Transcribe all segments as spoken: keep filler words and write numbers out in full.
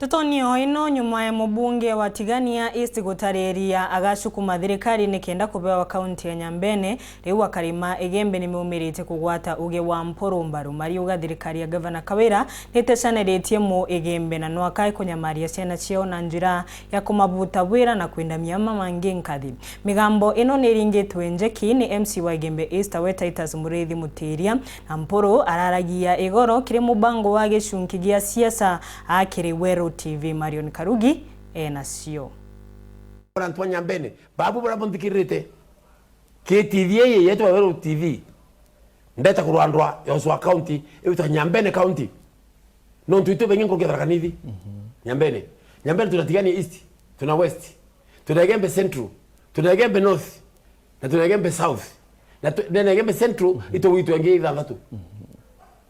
Ndetonio ino nyuma ya mubunge wa Tigania East gutariria agacukuma thirikari nikenda kubewa kaunti ya Nyambene, riu akarima Igembe nimeumirite kugwata uge wa Mpuru mbaru. Mariuga thirikari ya Gavana Kawira nitecaniritie mu Igembe na nwaka ikunyamaria ciana ciao na njira ya kumabuta bwira na kwenda miama mangi nkathi. Migambo ino niringitwe njeki ni M C wa Igembe East we Titus Muriithi Mutiria, na Mpuru araragia igoro kiri mubango wa gicunki gia siasa akiri Weru T V. Marion Karugi enacio. Antu ba Nyambene, babu bara bunthikirite. K T V ii yetwa Weru T V. Ndeta kurwa ndwa ya Uasin County, iwitwa Nyambene County. Nontu itwi baingi nkuruki ya Tharaka Nithi. Nyambene. Nyambene tuna Tigania East, tuna West, tuna Igembe Central, tuna Igembe North, na tuna Igembe South. Na tu-, ndene ya Igembe Central, itugwitwa ingi ithanthatu.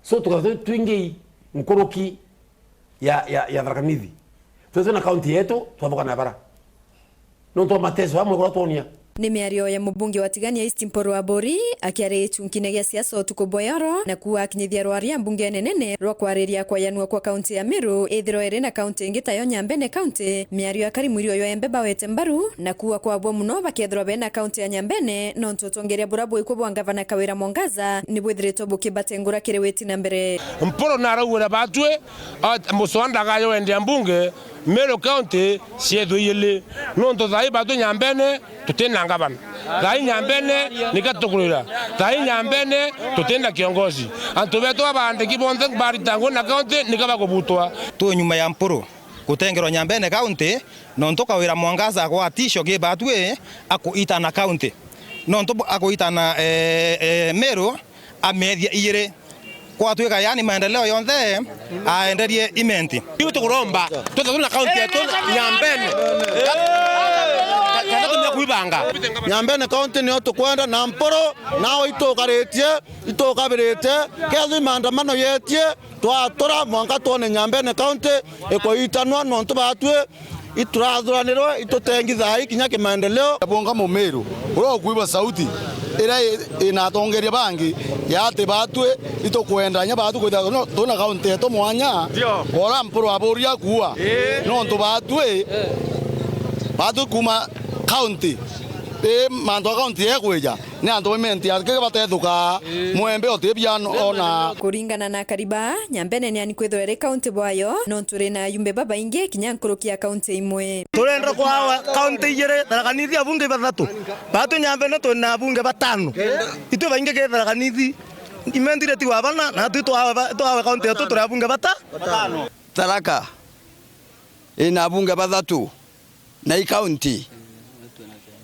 So, tukatha twi-, twingi nkuruki ya, ya, ya Tharaka Nithi. Twithwe na county yetu, twathuka na bara. Nontu bwa mateso amwe kuria twonia. Ni miario ya mubunge wa Tigania East Mpuru Aburi akiaria gichunkine gia siasa utuku bwa yoro, na kuuga akinyithia rwaria mbungene nene rwa kwariria kwayanua kwa kaunti ya Meru ithirwa iri na kaunti ingi tayo Nyambene County. Miario ya Karimwirio yo embe bawete mbaru, na kuuga kwabua muno bakethirwa bena kaunti ya Nyambene, nontu utongeria buria bwikwo bwa ngavana Kawira Mwangaza ni bwithiritwe bukibatengura kiri witi na mbere. Mpuru naraugwira batwi, at-, muswanda gayo wende ya mbunge, Meru County ciethwe iyili. Nontu thaai batwi Nyambene tutina ngavana. Thaai Nyambene nika tukurira. Thaai Nyambene tutina kiongozi. Antu betu babaandiki bonthe barita ngugi na county nika bakubutwa. Twi nyuma ya Mpuru gutengerwa Nyambene County, nontu Kawira Mwangaza agwatisho gi batwi akuitana county. Nontu bu-, akuitana, eh, eh, Meru, amethia iyiri. Kwatwika yani maendeleo yonthe aenderie Imenti. Riu tukuromba, twithirwe na kaunti yetu Nyambene. Ka-, ka-, kana tumia kwibanga. Nyambene kaunti niyo tukwenda na Mpuru, nao itukaritie, itukabirite, kethwi maandamano yetie, twatura mwanka twone Nyambene kaunti ikuitanwa nontu batwi iturathuranirwe, itutengi thaai kinya kimaendeleo. Bonga Mumiru, uria ukuigua sauti iria i-, ina atongeria bangi ya ati batwi itukwenda inya batwi kwithirwa tuna, tuna kaunti yetu mwanya. Ndio. Ora Mpuru aburia kuua. Ii. Nontu batwi, batwi kuma kaunti, ii mantu a kaunti yekwija. Ni antu ba Imenti aki batethuka, ii, mwembe utibia ona. Kuringana na akari ba Nyambene ni ani kwithirwa iri kaunti bwayo, nontu iri na ayumbe babaingi kinya nkuruki ya kaunti imwe. Turenda kwawa kaunti ijiri, Tharaka Nithi abunge bathatu. Batwi Nyambene turi na abunge batano. Itwi baingi ki Tharaka Nithi. Imenti iri tigwa bana, na twi twawe ba-, twawe kaunti yetu turi abunge bata-, batano. Tharaka ina abunge bathatu. Na i kaunti.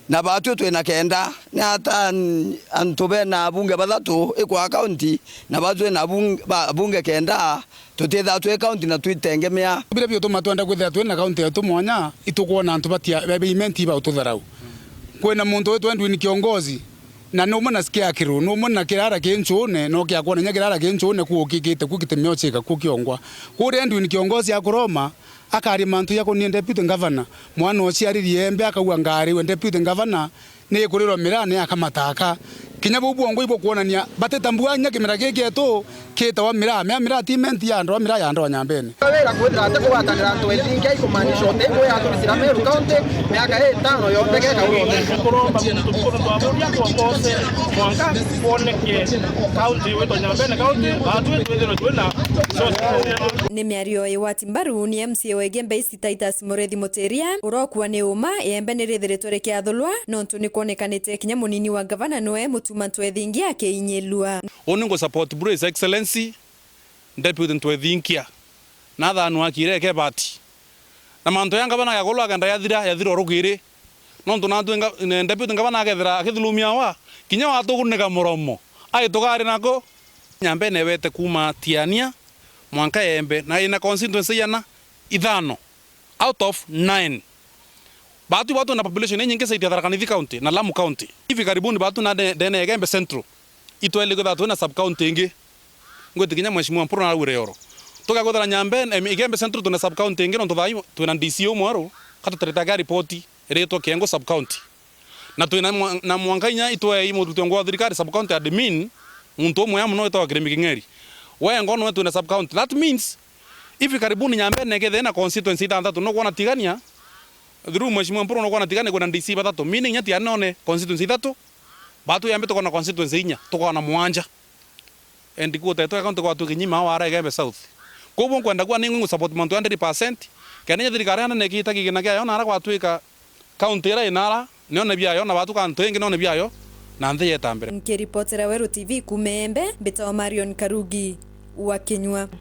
Na batwi twina kenda. Ni ata an-, antu bena abunge bathatu ikwa kaunti, na batwi na abung-, ba-, abunge kenda, tutithaa twi kaunti na twitengemea? Biria biutuma twenda kwithira twina kaunti yetu mwanya, itukwona antu batia-, ba, ba Imenti baututharau. Kwina muntu witwa Edwin Kiongozi, na ni umwe na Sikia Akiru, ni umwe na kirara ki nchuune, no kia kwona inya kirara ki nchuune kuu ukikite kuu kitimeo chika kuu kiongwa. Kuria Edwin Kiongozi akuroma, akaria mantu jakonie deputy governor. Mwana uciaririe embe akauga, "Ngariwe deputy governor, ni ikurirwa miraa ni akamata aka." Kinya buu bwongwa ibukwonania batitambua inya kimera giki kietu kiitawa miraa. Mea miraa ti Imenti ya andu a miraa ya andu a Nyambene. Wira kwithira ati kugwatanira antu ethingi aikumaanisha uti ngui yaturitira Meru County miaka itano yonthe geka urote. Kuromba muntu mukuru twaburia tuokose mwanka kwoneke county witwa Nyambene County, batwi twithirwe twina resources. Ni miario igwati mbaru ni M C A wa Igembe East Titus Muriithi Mutiria, urokua ni uma, iembe nirithiritwe rikiathulwa, nontu nikwonekanite kinya munini wa ngavana niwe mutuma ntwethingi akiinyilua. Uni ngu support buru His Excellency Deputy Ntwethinkia, na athanu akire eke bati. Na mantu ya ngavana ya Gulu akenda yathira, yathira urugiri. Nontu natwi nga-, ne-, Deputy Ngavana akethira akithulumia wa, kinya watugunika muromo, ai tugari nako. Nyambene wete kuma Tiania mwanka Embe, na ina constituency igana? Ithano out of nine. Batu, batu na population inyingi zaidi ya Tharaka Nithi County na Lamu County. Hivi karibuni batu na nde-, ndene ya Igembe Central, itweli kwithirwa twina sub county ingi. Ngwitikinya Mheshimiwa Mpuru na augire yoro. Tugakwithira Nyambene, em, Igembe Central twina sub county ingi, nontu thaa ii twina D C umwe aru, katuterete ake ripoti iritwa Kiengo sub county. Na twina mwa-, na mwanka inya itwei muruti ongwa wa thirikari sub county admin, muntu umwe ya muno witagwa Kirimi King'eri. We ngo noe twina sub county. That means, Hivi karibuni Nyambene ikethira ina constituency ithanthatu, nukwona Tigania, through Mheshimiwa Mpuru, nukwona Tigania kwina D C bathatu, meaning nya Tigania none constituency ithatu, batu Igembe tukwona constituency inya, tukwona mwanja. And kuta yetu ya county gwatuika inya maa wara Igembe South. Koguo nkwenda kuga ni ngwi ngu support mantu hundred percent, kenda inya thirikari ya nene ikita kigina kiayo nara gwatuika county ira inara, nione biayo, na batu kantu ingi nione biayo, na nthi yeta mbere. Nkiripotera Weru T V kuuma Igembe, mbitagwa Marion Karugi wa Kinyua.